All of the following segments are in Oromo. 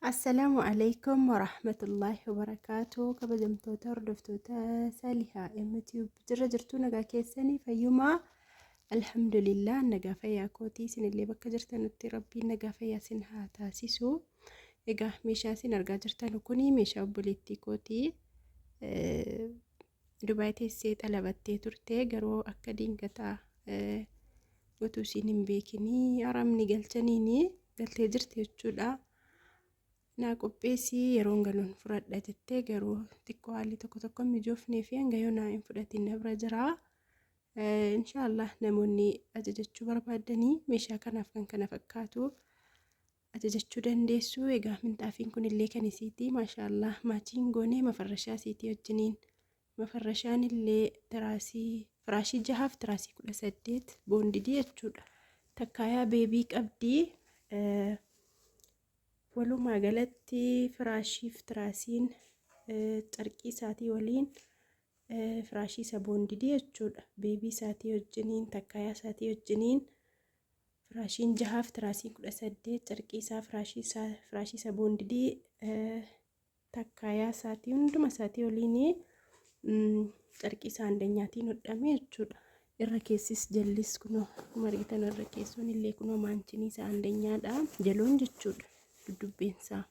Assalaamu alaikum warahmatullaahi wabarakaatu. Kabajamtoota hordoftoota Salihaa MTube, jirra jirtuu? Nagaa keessanii? Fayyumaa? Alhamdulillah, nagaa fayyaa kootii. Isinillee bakka jirtanutti Rabbiin nagaa fayyaa isin haa taasisu. Egaa meeshaa isin argaa jirtan kuni meeshaa obboleettii kootii. Dubaay teessee xalabattee turte, garuu akka dingataa utuu isiin hin beekinii haramni galchaniini galtee jirti jechuudha. Naa qopheessii, yeroon galuun fudhadha jettee, garuu xiqqoo haalli tokko tokko mijoofnee fi hanga yoo naa hin fudhatin na bira jira. Inshaallah namoonni ajajachuu barbaadanii meeshaa kanaaf kan kana fakkaatu ajajachuu dandeessu. Egaa minxaafiin kun illee kan isiiti. Maashaallah, maachiin goonee mafarrashaa isiitii wajjiniin. Mafarrashaan illee tiraasii firaashii jahaaf tiraasii 18 boondidii jechuudha. Takkaayaa beebii qabdi. Walumaa galatti firaashiif tiraasiin carqii isaatii waliin, firaashii isa boondidii jechuudha. Beebii isaatii wajjiniin, takkaayaa isaatii wajjiniin, firaashiin jahaaf tiraasiin 18, carqii isaa, firaashii isaa, firaashii isa boondidii, takkaayaa isaatii, hunduma isaatii waliin carqii isaa andanyaatiin hodhame jechuudha. Irra keessis jallis kunoo akkuma argitan, irra keessoon illee kunoo maanchinii isaa andanyaadha. Jaloon jechuudha, duddubbeen isaa.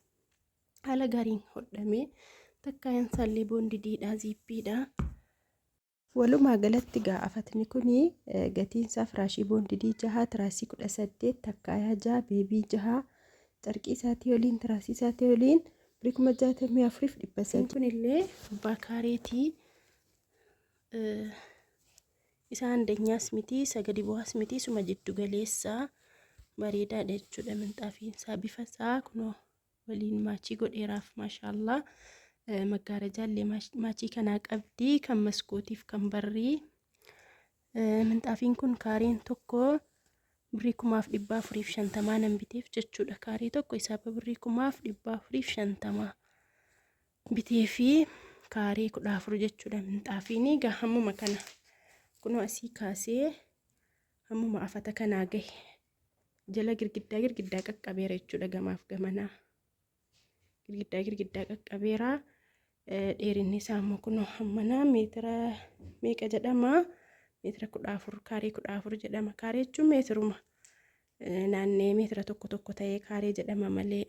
Haala gaariin hodhame, takkaayaan isaallee boondidiidha, ziippiidha. Walumaa galatti gaa afatni kun gatiin isaa firaashii boondidii jaha, tiraasii 18, takkaayaa jaha, beebii jaha, carqii isaatii waliin, tiraasii isaatii waliin birrii 64,300. Kun illee abbaa kaareetii. Isa andanyaas miti, isa gadi bu'aas miti, isuma jiddu galeessaa bareedaadha jechuudha. Minxaafiin isaa bifa isaa kunoo waliin maachii godheeraaf, maashaallah. Maggaarajaallee maachii kanaa qabdi, kan maskootiif kan barrii. Minxaafiin kun kaareen tokko birrii 4,450 nan biteef jechuudha. Kaaree tokko isaaba birrii 4,450 bitee fi kaaree 14 jechuudha. Minxaafiin egaa hammuma kana kunoo asii kaasee hammuma afata kanaa gahe, jala girgiddaa girgiddaa qaqqabeera jechuudha. Gamaaf gamanaa girgiddaa girgiddaa qaqqabeera. Dheerinni isaa immoo kunoo hammanaa, meetira meeqa jedhama? Meetira 14, kaaree 14 jedhama. Kaaree jechuun meetiruma naannee meetira tokko tokko ta'ee kaaree jedhama malee.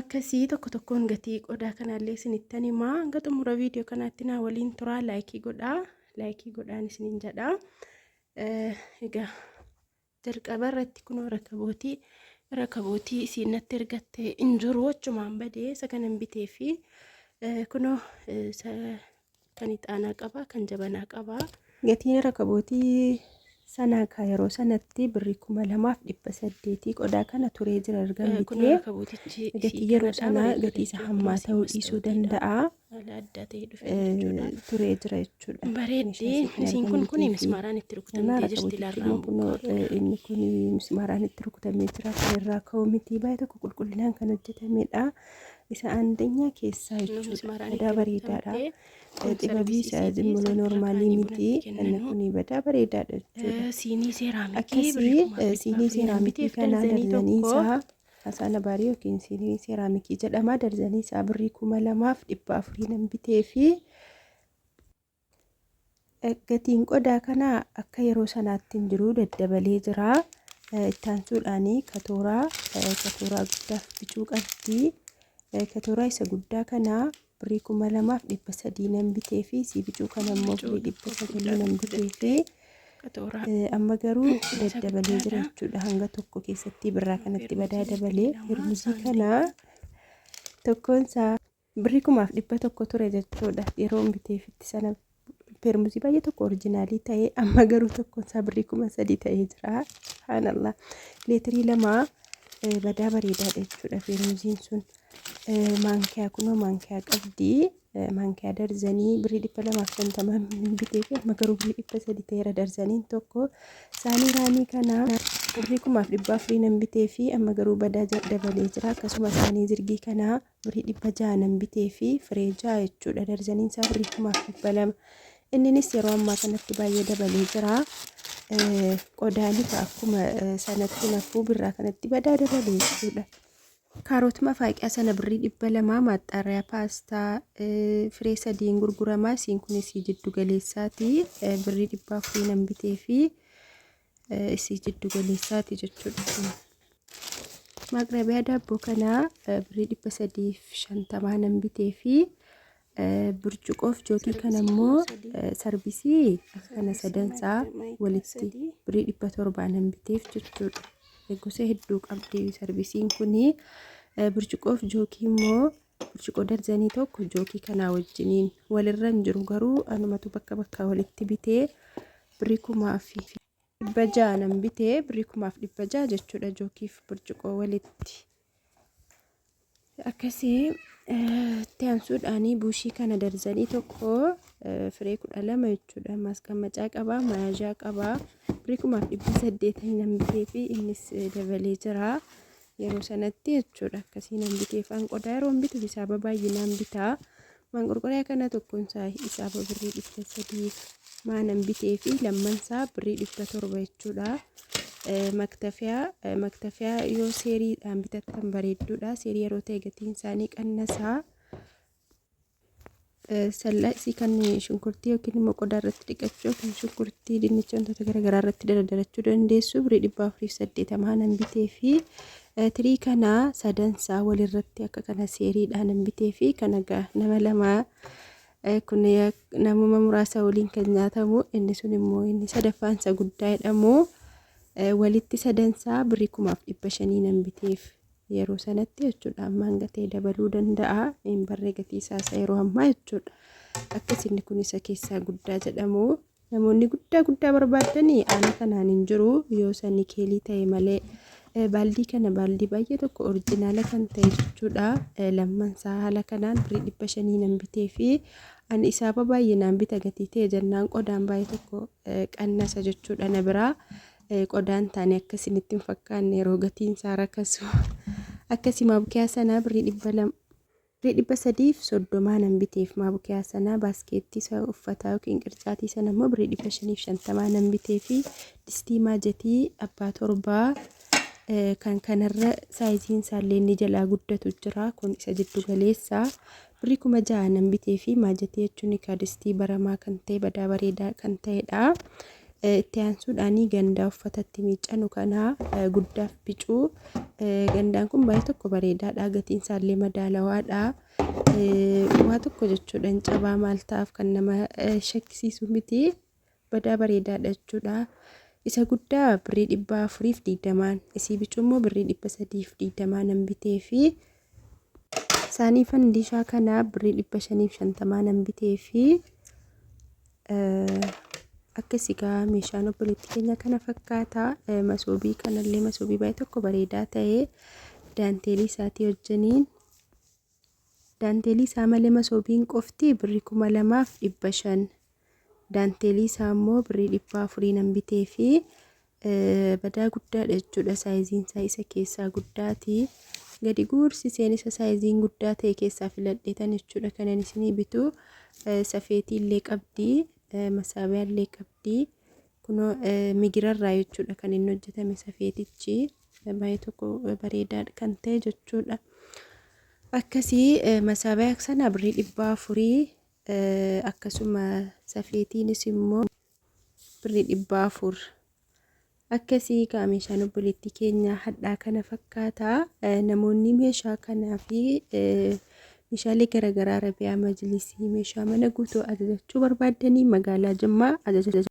Akkasii tokko tokkoon gatii qodaa kanaallee isinittan himaa. Hanga xumura viidiyoo kanaatti naa waliin turaa, laayikii godhaa, laayikii godhaan isiniin jedha. Egaa jalqaba irratti kunoo rakabootii isiin natti ergatte hin jiru, achumaan badee. Isa kanan bitee fi kunoo kan ixaanaa qaba, kan jabanaa qaba. Gatiin rakabootii sanaa ka yeroo sanatti birrii 2,800. Qodaa kana turee jira erga bitee. Gatii yeroo sanaa gatii isa hammaa ta'uu dhiisuu danda'a. Haala addaa ta'ee dhufe jechuudha. Turee jira jechuudha. Bareeddi isiin kun mismaaraan itti rukutamtee jirti, larraan buqqaatu. Inni kun mismaaraan itti rukutamee jira. Kan irraa ka'u miti, baay'ee tokko qulqullinaan kan hojjetamedha. Isa andanyaa keessaa jechuudha. Badaa bareedaadha. Xibabii isa zimmuloo noormaalii miti. Inni kun badaa bareedaadha jechuudha. Siinii seeraamikii. Akkasii siinii seeraamikii kanaa darzanii isaa Hasaana baarii yookiin siinii seeraamikii jedhama. Darzanii isaa birrii 2,400 nan bitee fi gatiin qodaa kanaa akka yeroo sanaatti hin jiru, daddabalee jira. Ittaansuudhaan katooraa guddaaf bicuu qabdi. Katooraa isa guddaa kanaa birrii 2,300 nan bitee fi isii bicuu kana immoo birrii 900 nan bitee fi amma garuu daddabalee jira jechuudha. Hanga tokko keessatti birraa kanatti badaa dabalee. Hirmuzii kana tokkoon isaa birrii 1,100 ture jechuudha. Yeroo biteefitti sana peermuzii baay'ee tokko orijinaalii ta'ee, amma garuu tokkoon isaa birrii 3,000 ta'ee jira. Subhaanallah. Leetirii lama badaa bareedaadha jechuudha peermuziin sun. Maankiyaa kunoo maankiyaa qabdi. Maankiyaa darzanii birrii 250 bitee fi amma garuu birrii 300 ta'eera darzaniin tokko. Saanii raamii kana birrii 1,400 nan bitee fi amma garuu badaa dabalee jira. Akkasuma saanii zirgii kana birrii 600 nan bitee fi firee ja'a jechuudha. Darzaniin isaa birrii 1,200. Inninis yeroo ammaa kanatti baay'ee dabalee jira. Qodaan akkuma sanatti nafuu birraa kanatti badaa dabalee jechuudha. Kaaroot mafaaqiyaa sana birrii 200, maaxxaariyaa paastaa firee sadiin gurguramaa, isiin kunis jiddu galeessaati, birrii 400 nan bitee fi isii jiddu galeessaati jechuudha. Maaqrabiyaa daabboo kanaa birrii 350 nan bitee fi burcuqoof jookii kana immoo sarbisii kana sadansaa walitti birrii 700 nan biteef jechuudha. Gosa hedduu qabdi sarbisiin kuni. Burcuqoof jookii immoo burcuqoo darzanii tokko jookii kanaa wajjiniin walirra hin jiru, garuu anumatu bakka bakkaa walitti bitee birrii 6,600 nan bitee, birrii 6,600 jechuudha jookiif burcuqoo walitti. Akkasii itti aansuudhaan buushii kana darzanii tokko firee 12 jechuudha. Maasqammacaa qabaa, maayajaa qabaa. Birrii 6,800 nan bitee fi innis dabalee jira. Yeroo sanatti jechuudha. Akkasii nan bitee fi qodaa yeroo bitu hisaaba baay'inaan bitaa. Maanqorqoriyaa kana tokkoon isaa hisaaba birrii 300 maa nan bitee fi lamman isaa birrii 700 jechuudha. Maktafiyaa yoo seeriidhaan bitattan bareedduudha. Seerii yeroo ta'e gatiin isaanii qannasaa. Sallaa isii kan shunkurtii yookiin immoo qodaa irratti dhiqachuu yookiin shunkurtii, dinnicha, wantoota garaagaraa irratti dardarachuu dandeessu birrii 480 nan bitee fi tirii kana sadansaa walirratti akka kana seeriidhaan nan bitee fi kana nama lama, kun namuma muraasa waliin kan nyaatamu, inni sun immoo inni sadaffaan isa guddaa jedhamu, walitti sadansaa birrii 6,500 nan biteef yeroo sanatti jechuudha. Ammaan gatee dabaluu danda'a, hin barree gatii isaa yeroo ammaa jechuudha. Akkasinni kun isa keessaa guddaa jedhamu. Namoonni guddaa guddaa barbaadanii haala kanaan hin jiru yoo sani keelii ta'e malee. Baaldii kana baaldii baay'ee tokko original kan ta'e jechuudha. Lammansaa haala kanaan birrii 500 nan bitee fi ani isaaba baay'inaan bita, gatii ta'e jennaan qodaan baay'ee tokko qannasa jechuudha na biraa. Qodaan taane akkasinitti hin fakkaanne yeroo gatiin isaa rakasu. Akkasii maabukiyaa sanaa birrii 200, birrii 330 nan biteef maabukiyaa sanaa. Baaskeettii isa uffataa yookiin qircaatii sana immoo birrii 550 nan bitee fi distii maajatii abbaa torbaa kan kanarra saayiziin isaallee inni jalaa guddatu jira, kun isa jiddu galeessaa birrii 6,000 nan bitee fi maajatii jechuun egaa distii baramaa kan ta'e, badaa bareedaa kan ta'edha. Itti aansuudhaan gandaa uffatatti miiccanu kana guddaaf bicuu, gandaan kun baay'ee tokko bareedaadha, gatiin isaallee madaalawaadha. Waa tokko jechuudha hin cabaa maal ta'aaf kan nama shakkisiisu miti, badaa bareedaadha jechuudha. Isa guddaa birrii 420n, isii bicuu immoo birrii 320 nan bitee fi saanii fandishaa kana birrii 550 nan bitee fi akkas egaa meeshaan obboleettii keenya kana fakkaata. Masoobii kanallee masoobii baay'ee tokko bareedaa ta'e daanteelii isaatii wajjiniin. Daanteelii isaa malee masoobiin qofti birrii 2,500. Daanteelii isaa immoo birrii 400 nan bitee fi badaa guddaadha jechuudha. Saayiziin isaa isa keessaa guddaati. Gadi guursiseen isa saayiziin guddaa ta'e keessaa filadheetan jechuudha kanan isinii bitu. Safeetii illee qabdi. Masaabiyaa illee qabdi. Kunoo migirarraa jechuudha kan inni hojjetame safeetichi. Baay'ee tokko bareedaa kan ta'e jechuudha. Akkasii masaabiyaa sana birrii 400, akkasuma safeetiinis immoo birrii 400. Akkasii kaa meeshaan obboleettii keenya hadhaa kana fakkaata. Namoonni meeshaa kanaa fi meeshaalee garaagaraa Arabiyaa majlisii, meeshaa mana guutuu ajajachuu barbaaddanii magaalaa Jimmaa ajaja.